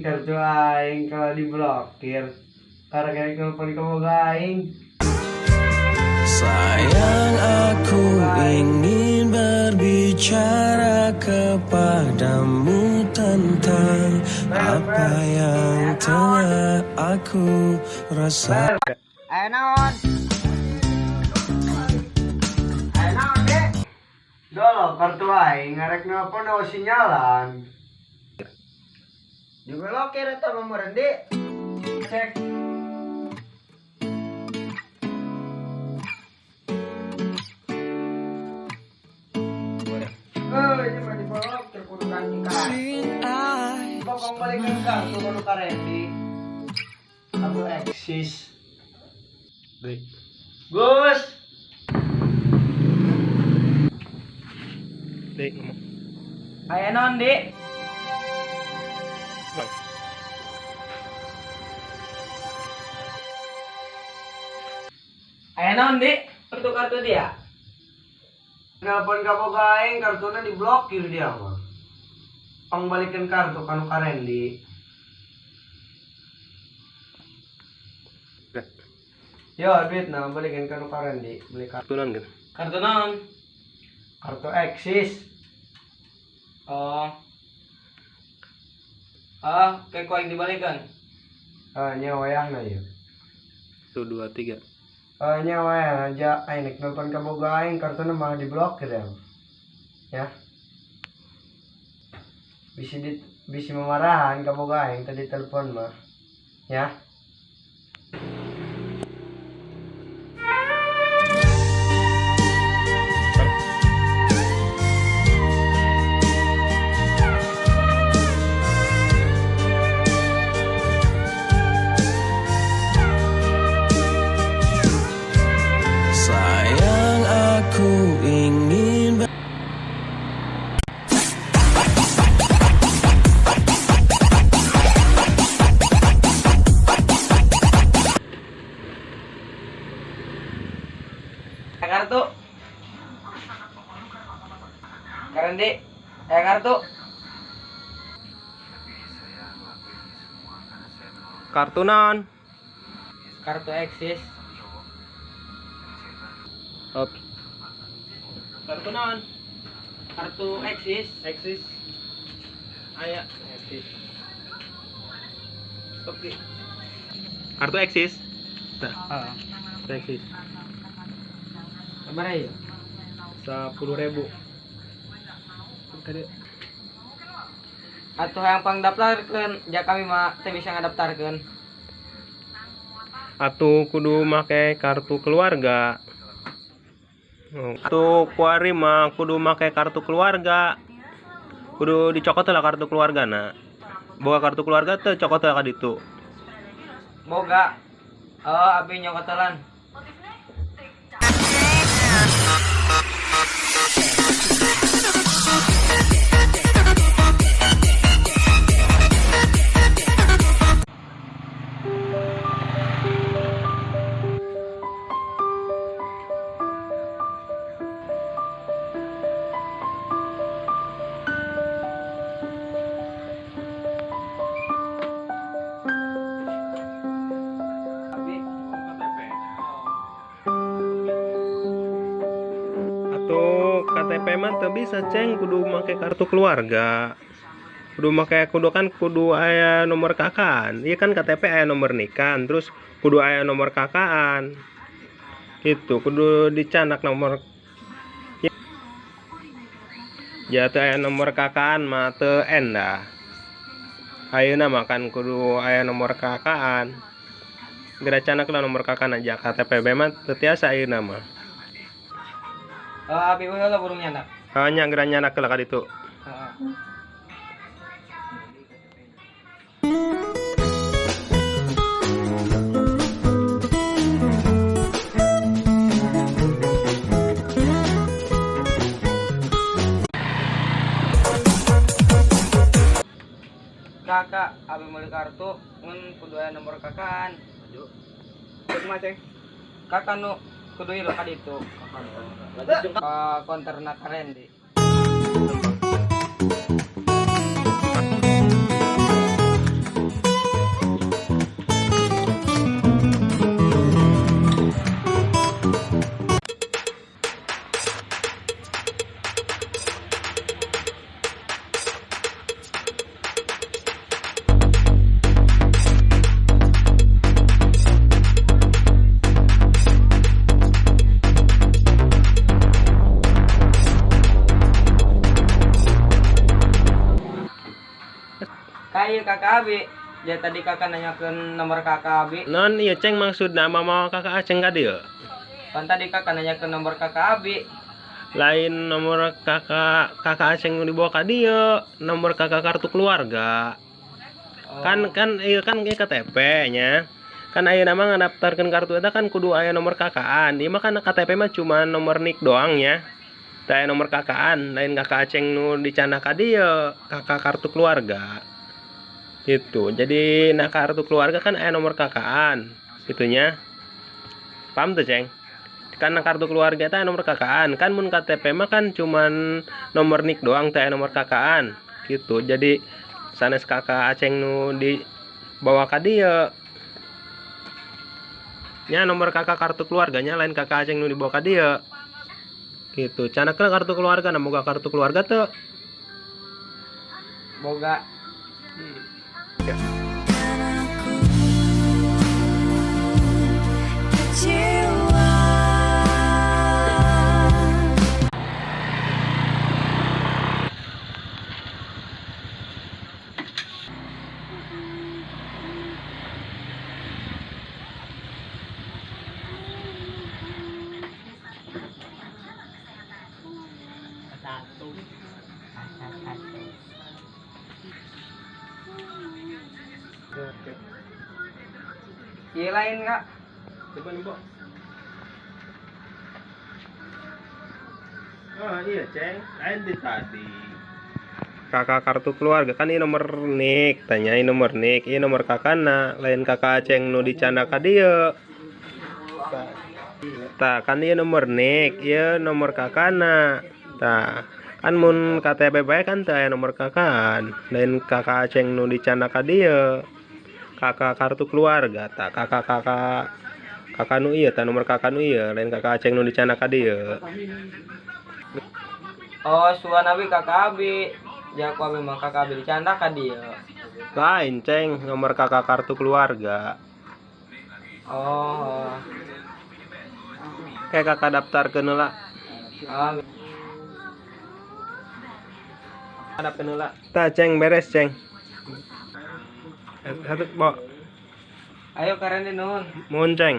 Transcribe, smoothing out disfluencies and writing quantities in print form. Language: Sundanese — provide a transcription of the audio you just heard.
Kartu aing kalau diblokir. Karena telepon kamu aing. Sayang, aku ingin berbicara kepadamu tentang apa yang tengah aku rasa. Ayo naon? Ayo naon, Dek? Dolo kartu aing ngarek nelpon oh sinyalan. Diblokir eta mah meureun, Dik. Cek. Ini mah diblokir kudu ganti kartu. Bokong balikan kartu kudu ka Randy. Aku eksis. Baik. Gus. Dik, ngomong. Aya naon, Dik? Bang. Aya naon, Dik? Kartu-kartu dia. Nelpon ka boga aing kartuna diblokir dia mah. Pangbalikan kartu kanu ka Randy. Yo, duit nah balikan kanu ka Randy, beli kartu. Kartu naon gitu? Kartu naon? Kartu eksis. Oh. Ah, kayak ku aing dibalikan. Ah, nya wayahna ieu. 1 2 3. Ah, nya wayahna aja aing nek nelpon ka boga aing kartuna mah diblokir ya. Ya. Bisi di, bisi memarahan ka boga aing tadi telepon mah. Ya. Sayang, aku ingin Kartu. Karendi, aya kartu. Kartu naon? Kartu eksis. Op. Kartu naon? Kartu eksis. Eksis. Aya eksis. Oke. Kartu eksis. Nah, Heeh. kartu eksis. Sabaraha ieu? 10.000. Tadi Atuh hayang pangdaftarkeun, ja kami mah teu bisa ngadaftarkeun. Atuh kudu make kartu keluarga. Atuh kuari mah kudu make kartu keluarga. Kudu dicokot lah kartu keluargana. Boga kartu keluarga teu cokot lah ka ditu. Boga. Oh, abi nyokotelan. Abi Atuh KTP mah teu bisa ceng kudu make kartu keluarga. Kudu make kudu kan kudu aya nomor kakaan. Ieu kan KTP aya nomor nikan, terus kudu aya nomor kakaan. Gitu, kudu dicanak nomor. Ja teu aya nomor kakaan mah teu endah. Ayeuna mah kan kudu aya nomor kakaan. Geura canak lah nomor kakaan aja KTP be mah teu tiasa ayeuna mah. Oh, abi heula burung nyanak. Heuh nya geura nyanak heula ka ditu. Heeh. Kakak, abi meuli kartu ngan kudu aya nomor kakaan. Kumaha ceng? Kakak nu kudu ieu ka ditu. Ka konterna ka Randy. KK abi. Ya tadi kakak nanyakeun nomor KK abi. Non ieu Ceng maksudna mawa KK Aceng ka dieu. Pan tadi kakak nanyakeun nomor KK abi. Lain nomor KK KK Aceng nu dibawa ka dieu, nomor KK kartu keluarga. Oh. Kan kan ieu kan ieu KTP nya. Kan ayeuna mah ngadaftarkeun kartu eta kan kudu aya nomor KK-an. Ieu mah kan KTP mah cuma nomor NIK doang nya. Teu aya nomor KK-an, lain KK Aceng nu dicandak ka dieu, KK kartu keluarga. Gitu. Jadi nah kartu keluarga kan aya nomor KK-an gitu nya. Paham tuh, Ceng? Karena kartu keluarga eta nomor KK-an. Kan mun KTP mah kan cuman nomor NIK doang teu aya nomor KK-an gitu. Jadi sanes KK Aceng nu dibawa ka dieu. Nya nomor KK kartu keluarganya lain KK Aceng nu dibawa ka dieu. Gitu. Canakna kartu keluarga, na boga kartu keluarga teu? Boga. Ya. Dan aku kecewa. Satu. Satu. Oke. Ieu lain kak. Coba nih, Bo. Oh iya, Ceng. Lain di tadi. KK kartu keluarga kan ini nomor NIK, tanyain nomor NIK, ini nomor KK na, lain KK Aceng nu dicandak ka dieu. Tah, kan ieu nomor NIK, ieu nomor KK na. Tah, kan mun KTP bae kan teu aya nomor KK-an, lain KK Aceng nu dicandak ka dieu. KK kartu keluarga, tah KK KK KK nu ieu tah nomor KK nu ieu, lain KK Aceng nu dicandak ka dieu. Oh, suan abi KK abi. Ja ku abi mah KK abi dicandak ka dieu. Lain, Ceng, nomor KK kartu keluarga. Oh. Kayak kakak daftarkeun heula. Oh. Daftarkeun heula. Tah, Ceng, beres, Ceng. Satu, Bo. Ayo karen nuhun. Mohon, Ceng.